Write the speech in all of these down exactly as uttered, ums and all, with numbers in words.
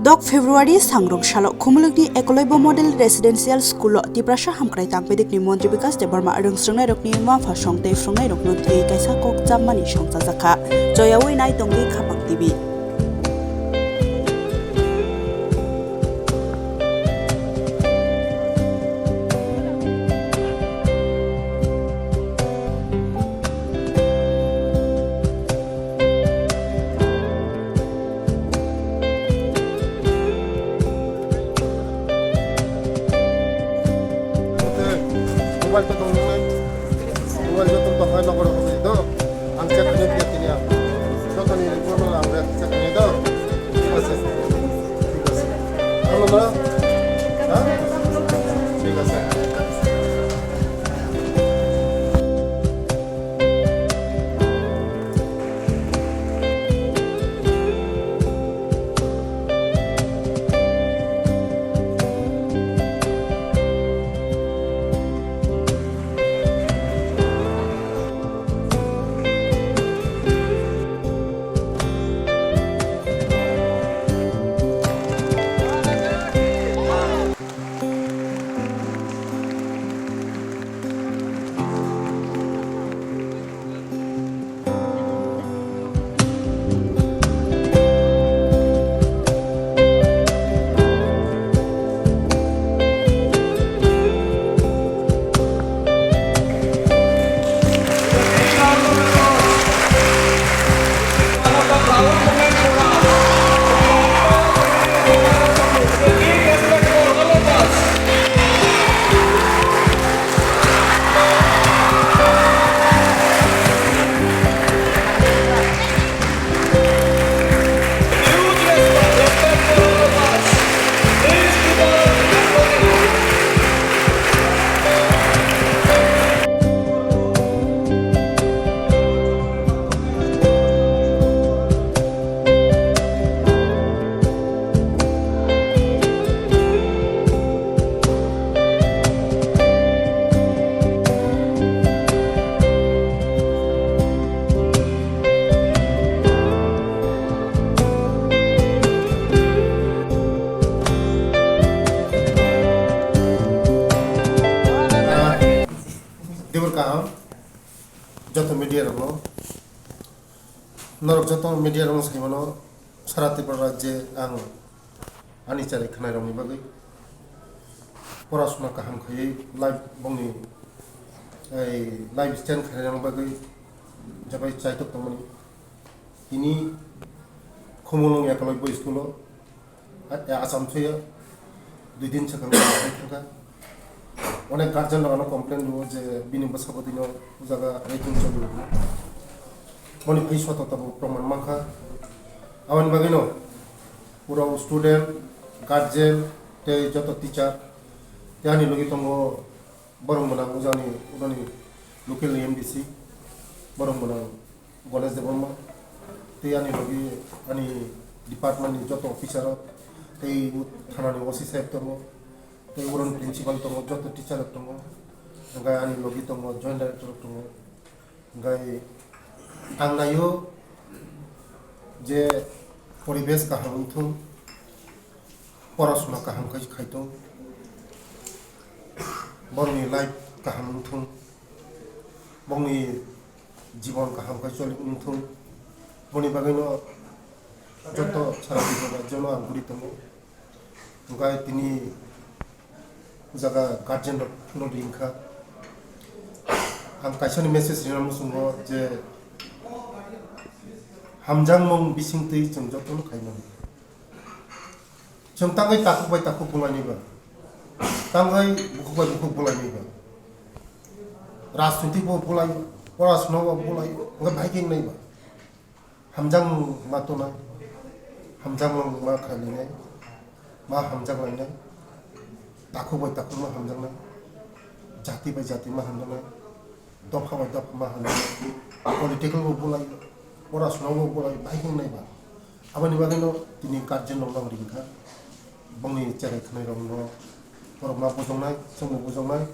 Nok February sangrong salo Khumulwkni Ekoloibo Model Residential School-o Tiprasa Hamkrai Tangpedikni Montri Bikash Debbarma rwngsrwngnairokni mapha song tei phrwngnairokno twiwi kaisa kok chammani songchajakha. Choyaui nai tongdi Khapang T V. Mobile to tong nai. Mobile joto tong nai, nokar rok ni do. Ang check khainai phiya tini ang. Joto ni report no ang check khainai do. Thik ase. Thik ase. Hello, ma? Ha? Thik ase. Debor kaham, joto media rokno, norok joto media rokno saimano, sara Tripura rajye ang ani chari khwnairokni bagwi porasuna kaham khaiwi life bongni, ei, life stand khainani bagwi jebai chaitok tongmani. Tini Khumulwng Ekoloibo school-o A-, Acham soya dui din swkang thangkha. Onek guardian rok ano complain rwo je bini bwsa bwtwi no o jaga ragging choli. Moni phai soto tabo proman mankha. Aboni bagwi no pura student, guardian tei joto teacher tei ani logi tongo borok mwnang ujani, ujani local ni M D C borok mwnang Ganesh Debbarma, tei ani logi ani department ni joto officer rok, tei thana ni O C saheb tongo, tei oro ni principal tongo, joto teacher rok tongo, hwnkhe ani logi tongo, joint director rok tongo, hwnkhe ang naio je poribesh kaham wngthung, porasuna kaham khai, khaithung, borokni life kaham wngthung, bongni jibon kaham khe choli wngthung, boni bagwino joto sara Tripura rajyono ang guri tongo. Hwnkhe tini o jaga guardian rok phano ringkha. Ang kaisani message rina muchungo je hamjakmung bisingtwi chwng jotono khaimani. Chwng tangwi takhuk bai takhuk bulainwi ba, tangwi bukhuk bai bukhuk bulainwi ba, rajniti bo bulai, porasuna bo bulai, hwnkhe bahai khe wngnai ba. Hamjakmung ma tongnai, hamjakmung ma khailainai, ma hamjaklainai, takhuk bai takhuk ma hamjaknai, jati bai jati ma hamjaknai, dopha bai dopha ma hamjaknai, political bo bulai, porasuna bo bulai, bahai khe wngnai ba. Aboni bagwino tini guardian rokno ang ringkha, bongni cherai khwnairokno borok ma bujaknai, chwngbo bujaknai,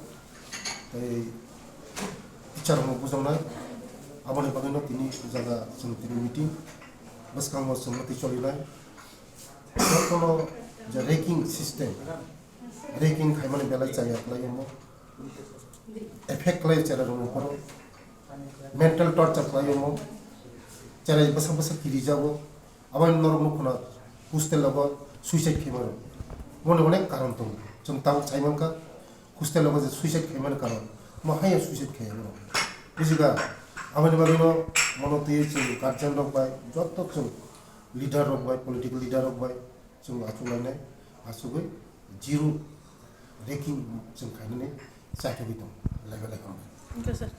tei teacher rokno bujaknai. Aboni bagwino tini o jaga chwng tini meeting bwskango chwng twi cholinai. Jotono je ragging system, ragging khaimani belai chaya khlai omo, effect khlai chera rokni ukhoro, mental torture khlai omo, chera bwsa bwsa kiri jago, aboni norok nukhuna hostel logo suicide khaima rok, mone onek karon tongo, chwng tabuk sai mankha. Hostel o je suicide khaimani karon, mo hai suicide khai abo. Bujiga, aboni bagwi no mono twi chwng guardian rok bai, joto chwng leader rok bai, political leader rok bai chwng achuk lainai, achugwi zero ragging chwng khainani chaithogwi tongo, level level. Thank you, sir.